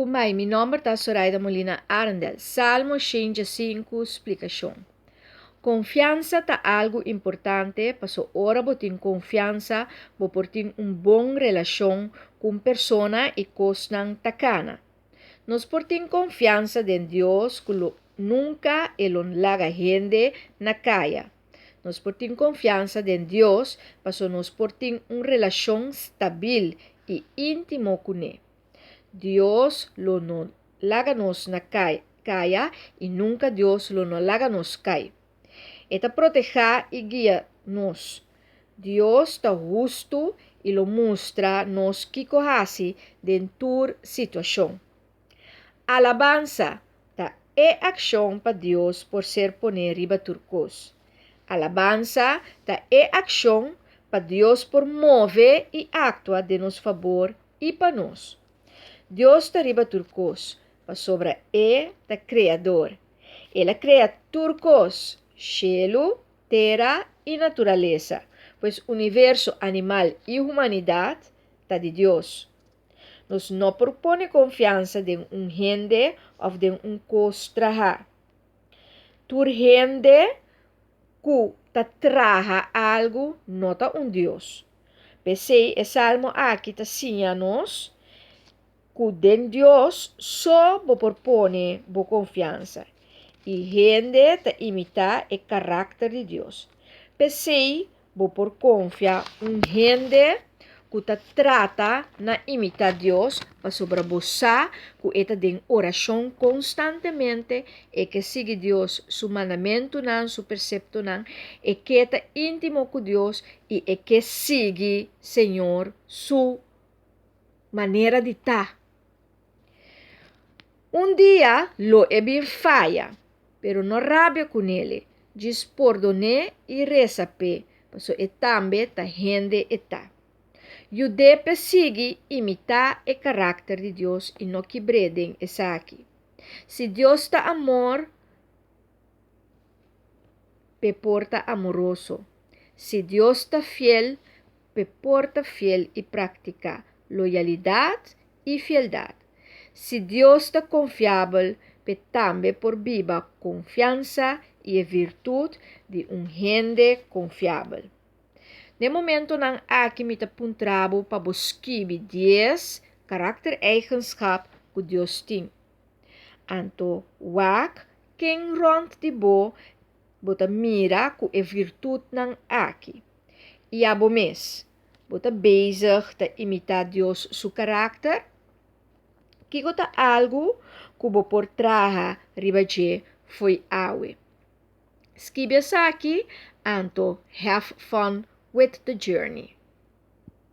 Kumai, mi nòmber ta Soraida Molina Arendel. Salmo 105, splikashon. Konfiansa ta algu importante paso ora bo tin konfiansa bo por tin un bon relashon ku un persona i kosnan ta kana. Nos por tin konfiansa den Dios ku lo nunka e lo laga hende na kaya. Nos por tin konfiansa den Dios paso nos por tin un relashon stabil i íntimo kuné. Dios lo no laga nos na kaya i nunka Dios lo no laga nos kai. E ta protehá i guia nos. Dios ta hustu i lo mustra nos kiko hasi den tur situashon. Alabansa ta e akshon pa Dios por ser poné riba tur kos. Alabansa ta e akshon pa Dios por move i aktua den nos fabor i pa nos. Dios ta riba tur kos, pasobra E ta Kreador. El a krea tur kos, shelu, tera i naturalesa, pues universo, animal i humanidat ta di Dios. Nos no por pone konfiansa den un hende òf den un kos trahá. Tur hende ku ta traha algu no ta un dios. P'esei e salmo aki ta siña nos ku den Dios so bo por pone bo konfiansa, i hende ta imitá e karakter di Dios. P'esei bo por konfia un hende ku ta trata na imitá Dios pasobra bo sa ku e ta den orashon konstantemente, e ke sigui Dios su mandamentunan, su perseptonan, e ke ta íntimo ku Dios i e ke sigui Señor su manera di ta. Un dia lo e bin faya, pero no rabia kunele, djis pordon'é i resa p'e, paso e tambe ta hende e ta. Yud'é p'e sigui imitá e karakter di Dios i no kibr'é den esaki. Si Dios ta amor, p'e por ta amoroso. Si Dios ta fiel, p'e por ta fiel i praktiká loyalidat i fieldat. Si Dios ta konfiabel, p'e tambe por biba konfiansa i e virtut di un hende konfiabel. Den momentonan aki mi ta puntra bo pa bo skibi dies karaktereigenschap ku Dios tin. Anto wak ken rònt di bo bo ta mira ku e virtutnan aki. I abo mes, bo ta bezig ta imitá Dios su karakter? Kiko ta algu ku bo por traha riba dje fo'i awe? Skibi esaki, anto have fun with the journey.